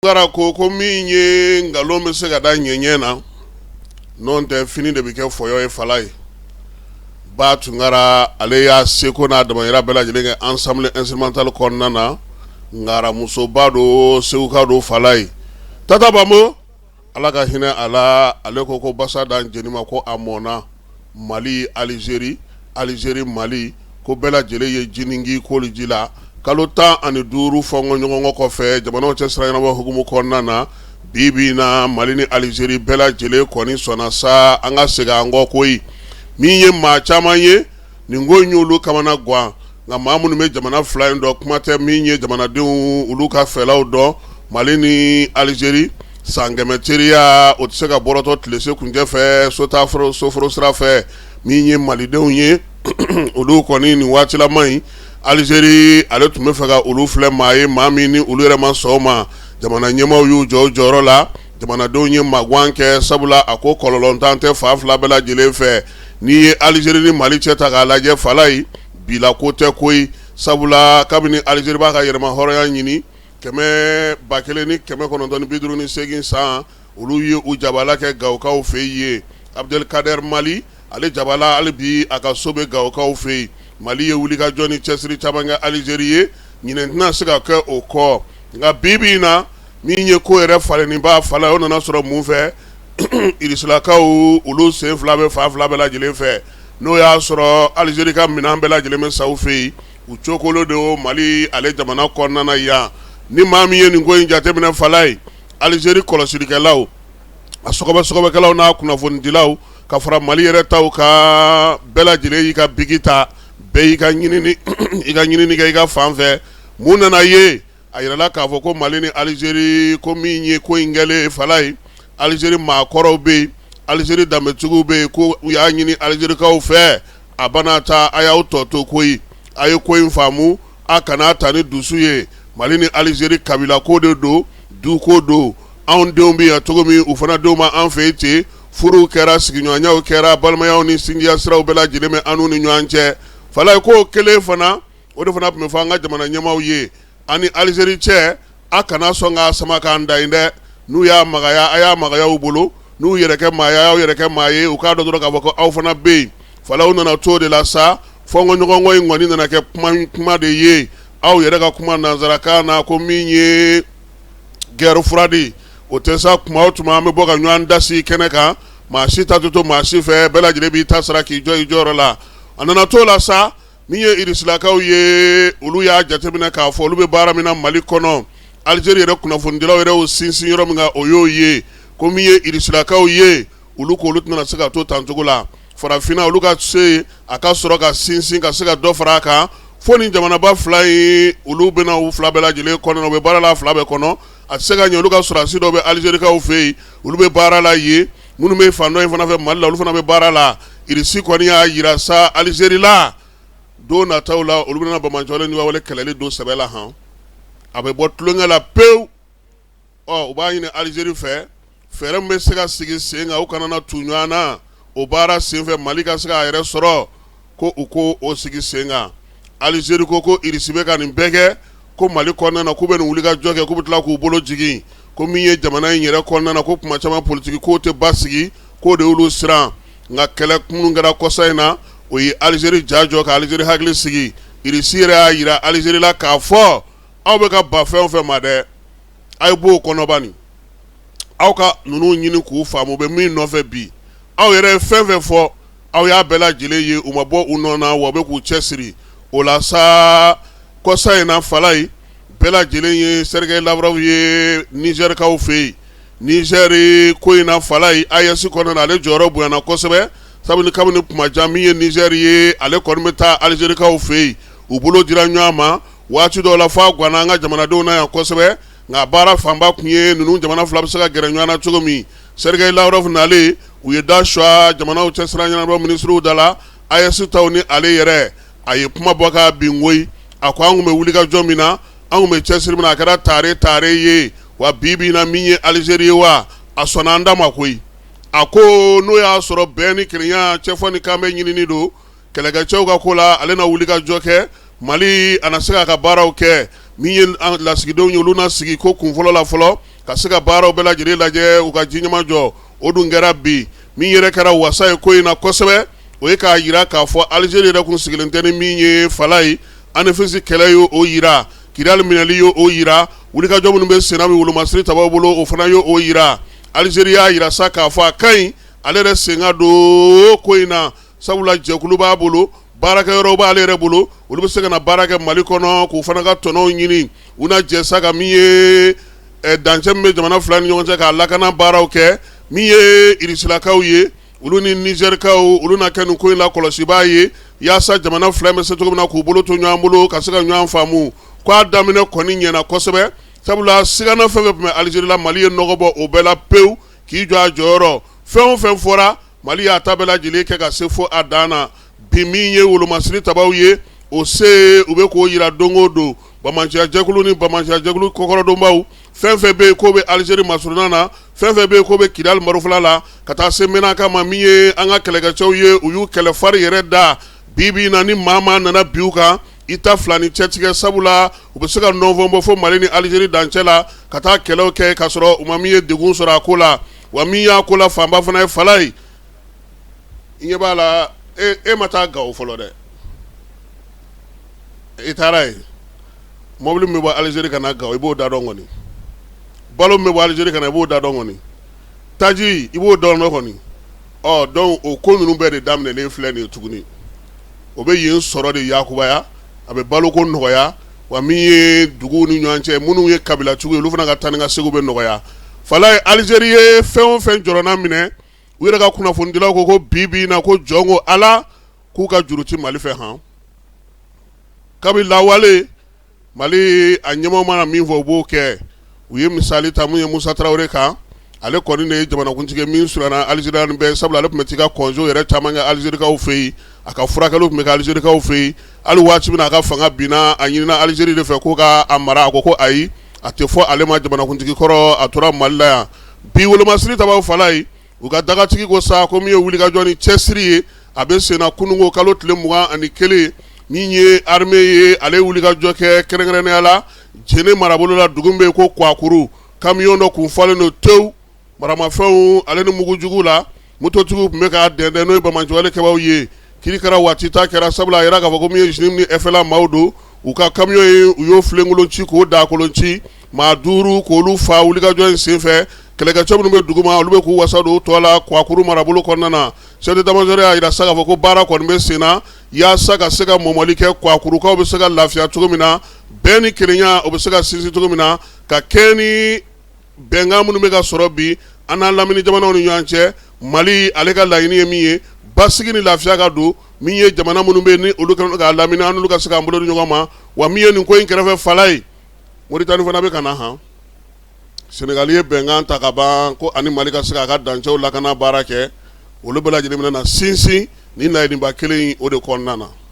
Tunkara ko min ye nkalon bɛ se ka da ɲɛɲɛ na, n'o tɛ fini de bɛ kɛ fɔyɔ ye fala ye. Ba Tunkara, ale y'a seko n'a damayira bɛɛ lajɛlen kɛ ensemble instrumental kɔnɔna na. Ngaramusoba don, seguka don, fala ye. Tata Bambo, Ala ka hinɛ a la, ale ko basa dan jeni ma, ko a mɔnna. Mali Alizeri, Alizeri Mali, ko bɛɛ lajɛlen ye jiningi koli ji la. Kalo 15 fɔnkɔɲɔgɔnkɔ kɔfɛ, jamanaw cɛ sira ɲɛnabɔ hukumu kɔnɔna na, bi bi in na, Mali ni Alizeri bɛɛ lajɛlen kɔni sɔnna sa an ka segin an kɔ koyi. Min ye maa caman ye, nin ko in y'olu kamana gan. Nka maa minnu bɛ jamana fila in dɔn, kuma tɛ min ye jamanadenw olu ka fɛlaw dɔn, Mali ni Alizeri san 100 teriya, o tɛ se ka bɔrɔtɔ tilese kuncɛ fɛ, soforo sira fɛ. Min ye malidenw ye, olu kɔni nin waatilama in, Alizeri ale tun bɛ fɛ ka olu filɛ maa ye, maa min ni olu yɛrɛ ma sɔn o ma. Jamana ɲɛmaaw y'u jɔ u jɔyɔrɔ la, jamanadenw ye magan kɛ, sabula a ko kɔlɔlɔntan tɛ fan fila bɛɛ lajɛlen fɛ. N'i ye Alizeri ni Mali cɛ ta k'a lajɛ, fala ye bila ko tɛ koyi, sabula kabini Alizeri b'a ka yɛrɛma hɔrɔnya ɲini 1958 san, olu ye u jabala kɛ Gawokaw fɛ yen. Abdelkader Mali, ale jabala hali bi a ka so bɛ Gawokaw fɛ yen. Mali ye wulikajɔ ni cɛsiri caman kɛ Alizeri ye, ɲinɛ tɛna se ka kɛ o kɔ. Nka bi bi in na, min ye ko yɛrɛ falenniba fala, o nana sɔrɔ mun fɛ? Irisilakaw, olu sen fila bɛ fan fila bɛɛ lajɛlen fɛ. N'o y'a sɔrɔ Alizeri ka minɛn bɛɛ lajɛlen bɛ san u fɛ yen, u cokolo don Mali ale jamana kɔnɔna na yan. Ni maa min ye nin ko in jateminɛ, fala ye, Alizeri kɔlɔsilikɛlaw, a sɔgɔbɛ sɔgɔbɛkɛlaw n'a kunnafonidilaw ka fara Mali yɛrɛ taw kan, bɛɛ lajɛlen y'i ka biki ta, bɛɛ y'i ka ɲinini i ka ɲinini kɛ i ka fan fɛ. Mun nana ye? A yirala k'a fɔ ko Mali ni Alizeri, ko min ye ko in kɛlen fala ye, Alizeri maakɔrɔw bɛ yen, Alizeri danbetigiw bɛ yen, ko u y'a ɲini Alizerikaw fɛ, a bana ta, a y'aw tɔ to koyi, a ye ko in faamu, a kana ta ni dusu ye. Mali ni Alizeri kabila ko de don, du ko don. Anw denw bɛ yan cogo min, u fana denw bɛ an fɛ yen ten. Furuw kɛra, sigiɲɔgɔnyaw kɛra, balimayaw ni sinjiya siraw bɛɛ lajɛlen bɛ an n'u ni ɲɔgɔn cɛ. Fala ye, k'o kelen fana, o de fana tun bɛ fɔ an ka jamana ɲɛmaaw ye, an ni Alizeri cɛ, a kana sɔn k'a sama k'an da yen dɛ. N'u y'a magaya, a y'a magaya u bolo. N'u yɛrɛ kɛ maa ye, a y'aw yɛrɛ kɛ maa ye. U k'a dɔn dɔrɔn k'a fɔ ko aw fana bɛ yen. Falaw nana to de la sa, fɔnkɔɲɔgɔnkɔ in kɔni nana kɛ kuma de ye. Aw yɛrɛ ka kuma nansarakan na, ko min ye guerre froide, o tɛ sa. Tuma o tuma an bɛ bɔ ka ɲɔgɔn dasi kɛnɛ kan, maa si ta tɛ to maa si fɛ, bɛɛ lajɛlen b'i ta sara k'i jɔ i jɔyɔrɔ la. A nana to la sa, min ye irisilakaw ye, olu y'a jateminɛ k'a fɔ olu bɛ baara min na Mali kɔnɔ, Alizeri yɛrɛ kunnafonidilaw yɛrɛ y'o sinsin yɔrɔ min kan, o y'o ye ko min ye irisilakaw ye, olu ko olu tɛna se ka to tancogo la farafinna, olu ka se a ka sɔrɔ ka sinsin ka se ka dɔ fara a kan, fo ni jamanaba fila in, olu bɛna u fila bɛɛ lajɛlen kɔnɔ, u bɛ baara la fila bɛɛ kɔnɔ. A tɛ se ka ɲɛ olu ka sɔrɔdasi dɔw bɛ Alizerikaw fɛ yen, olu bɛ baara la yen, minnu bɛ fan dɔ in fana fɛ Mali la, olu fana bɛ baara la. Irisi kɔni y'a jira sa Alizeri la, don nataw la, olu bɛna banbaanciwale ni wale kɛlɛli don sɛbɛ la han, a bɛ bɔ tulonkɛ la pewu. Ɔ, u b'a ɲini Alizeri fɛ, fɛɛrɛ min bɛ se ka sigi sen kan, u kana na tu ɲɔgɔn na o baara senfɛ, Mali ka se k'a yɛrɛ sɔrɔ, ko u ko o sigi sen kan. Alizeri ko Irisi bɛ ka nin bɛɛ kɛ ko Mali kɔnɔna na, k'u bɛ nin wulikajɔ kɛ, k'u bɛ tila k'u bolo jigin, ko min ye jamana in yɛrɛ kɔnɔna na, ko kuma caman politiki ko tɛ basigi, k'o de y'olu siran. Nka kɛlɛ minnu kɛra kɔsa in na, o ye Alizeri ja jɔ ka Alizeri hakili sigi. Irisi yɛrɛ y'a jira Alizeri la k'a fɔ aw bɛ ka ban fɛn o fɛn ma dɛ, a ye b'o kɔnɔ bani, aw ka ninnu ɲini k'u faamu, u bɛ min nɔfɛ bi. Aw yɛrɛ ye fɛn fɛn fɔ, aw y'a bɛɛ lajɛlen ye, u ma bɔ u nɔ na, wa u bɛ k'u cɛ siri o la sa. Kɔsa in na, fala ye, bɛɛ lajɛlen ye Sergei Lavrov ye Nizɛrikaw fɛ yen. Nizɛri ko in na, fala ye, AES kɔnɔna na, ale jɔyɔrɔ bonyana kosɛbɛ, sabu kabini kuma jan, min ye Nizɛri ye, ale kɔni bɛ taa Alizerikaw fɛ yen, u bolo dira ɲɔgɔn ma waati dɔw la, f'a ganna an ka jamanadenw na yan kosɛbɛ. Nka baara fanba tun ye ninnu jamana fila bɛ se ka gɛrɛ ɲɔgɔn na cogo min. Sergei Lavrov nalen, u ye da suwa jamanaw cɛ sira ɲɛnabɔ minisiriw da la, AES taw ni ale yɛrɛ. A ye kuma bɔ k'a bin koyi. A ko an tun bɛ wulikajɔ min na, an tun bɛ cɛsiri min na, a kɛra tare tare ye wa. Bi bi in na, min ye Alizeri ye wa, a sɔnna an da ma koyi. A ko n'o y'a sɔrɔ bɛn ni kelenya, cɛfɔ ni kanbɛn ɲinini don kɛlɛkɛcɛw ka ko la, ale na wulikajɔ kɛ Mali a na se k'a ka baaraw kɛ. Min ye lasigidenw ye, olu na sigi ko kunfɔlɔ la fɔlɔ ka se ka baaraw bɛɛ lajɛlen lajɛ, u ka ji ɲɛmajɔ. O dun kɛra bi. Min yɛrɛ kɛra wasa ye ko in na kosɛbɛ, o ye k'a jira k'a fɔ Alizeri yɛrɛ kun sigilen tɛ ni min ye Falayi. Anefisi kɛlɛ ye o jira, Kidali minɛli ye o jira, wulikajɔ minnu bɛ senna bi wolomasiri tabaw bolo, o fana ye o jira. Alizeri y'a jira sa k'a fɔ a ka ɲi ale yɛrɛ sen ka don ko in na, sabula jɛkulu b'a bolo, baarakɛyɔrɔ b'ale yɛrɛ bolo, olu bɛ se ka na baara kɛ Mali kɔnɔ k'u fana ka tɔnɔw ɲini. U na jɛ sa ka min ye dancɛ min bɛ jamana fila ni ɲɔgɔn cɛ k'a lakana baaraw kɛ. Min ye Irisilakaw ye, olu ni Nizɛrikaw, olu na kɛ nin ko in la kɔlɔsibaa ye, yaasa jamana fila bɛ se cogo min na k'u bolo to ɲɔgɔn bolo ka se ka ɲɔgɔn faamu. K'a daminɛ kɔni ɲɛna kosɛbɛ, sabula sigana fɛn fɛn tun bɛ Alizeri la, Mali ye nɔgɔ bɔ o bɛɛ la pewu k'i jɔ a jɔyɔrɔ. Fɛn o fɛn fɔra, Mali y'a ta bɛɛ lajɛlen kɛ ka se fo a dan na. Bi min ye wolomasiri tabaw ye, o se u bɛ k'o jira don o don. Banbaanciya jɛkulu ni banbaanciya jɛkulu kɔkɔrɔdonbaw, fɛn fɛn bɛ yen k'o bɛ Alizeri masurunna na, fɛn fɛn bɛ yen k'o bɛ Kidali marofɛla la, ka taa se Menaka ma, min ye an ka kɛlɛkɛcɛw ye, u y'u kɛlɛ fari yɛrɛ da. Bi bi in na, ni maa maa nana bin u kan, i ta fila ni cɛtigɛ, sabula u bɛ se ka nɔnfɔn bɔ fo Mali ni Alizeri dancɛ la ka taa kɛlɛw kɛ k'a sɔrɔ u ma min ye degun sɔrɔ a ko la. Wa min y'a ko la fanba fana ye Falayi, i ɲɛ b'a la, e ma taa Gawo fɔlɔ dɛ, i taara yen, mɔbili min bɛ bɔ Alizeri ka na Gawo, i b'o da dɔn kɔni, balo min bɛ bɔ Alizeri ka na, i b'o da dɔn kɔni, taji i b'o dɔn kɔni. Ɔ donc o ko ninnu bɛɛ de daminɛlen filɛ nin ye tuguni. O bɛ yen sɔrɔ de yakubaya, a bɛ baloko nɔgɔya, wa min ye duguw ni ɲɔgɔn cɛ, minnu ye kabilatigiw ye, olu fana ka taa ni ka segin bɛ nɔgɔya. Falayi, Alizeri ye fɛn o fɛn jɔrɔna minɛ, u yɛrɛ ka kunnafonidilaw ko bi bi in na, ko jɔn ko Ala k'u ka juru tɛ Mali fɛ han. Kabi lawale, Mali a ɲɛmaaw mana min fɔ, u b'o kɛ. U ye misali ta mun ye Musa Tarawele kan, ale kɔni de ye jamanakuntigi min surunna Alizeri ni bɛɛ, sabula ale tun bɛ t'i ka congé yɛrɛ caman kɛ Alizerikaw fɛ yen, a ka furakɛliw tun bɛ kɛ Alizerikaw fɛ yen. Hali waati min na a ka fanga binna, a ɲinina Alizeri de fɛ k'o ka a mara, a ko ko ayi, a tɛ fɔ ale ma jamanakuntigi kɔrɔ, a tora Mali la yan. Bi wolomasiri tabaw Falayi, u ka dagatigi ko sa ko min ye wulikajɔ ni cɛsiri ye, a bɛ senna. Kununko kalo tile 21, min ye armée ye, ale ye wulikajɔ kɛ kɛrɛnkɛrɛnnenya la Jene marabolo la, dugu bɛ yen ko Kwakuru. Camion dɔ kun falen don tewu maramafɛnw ale ni mugujugu la, mototigiw tun bɛ k'a dɛndɛn, n'o ye banbaanciwale kɛbaaw ye. Kiri kɛra waati ta kɛra, sabula a yira k'a fɔ ko min ye JNIM ni FLA maaw don, u ka camion ye, u y'o filenkolon ci k'o daakolon ci, maa 5 k'olu fa wulikajɔ in senfɛ. Kɛlɛkɛcɛ minnu bɛ dugu ma, olu bɛ k'u wasa don tɔ la Kwakuru marabolo kɔnɔna na. Chef d'état-major y'a jira sa k'a fɔ ko baara kɔni bɛ sen na yaasa ka se ka mɔmɔli kɛ, Kwakurukaw bɛ se ka lafiya cogo min na, bɛn ni kelenya o bɛ se ka sinsin cogo min na, ka kɛɲɛ ni bɛnkan minnu bɛ ka sɔrɔ bi an n'an lamini jamanaw ni ɲɔgɔn cɛ. Mali ale ka laɲini ye min ye, basigi ni lafiya ka don min ye jamana minnu bɛ ni olu k'a lamini, an n'olu ka se k'an bolo di ɲɔgɔn ma. Wa min ye nin ko in kɛrɛfɛ Falayi, Moritani fana bɛ ka na han. Senegali ye bɛnkan ta ka ban ko ani Mali ka se k'a ka dancɛw lakana baara kɛ. Olu bɛɛ lajɛlen bɛna na sinsin ni laɲiniba kelen in o de kɔnɔna na.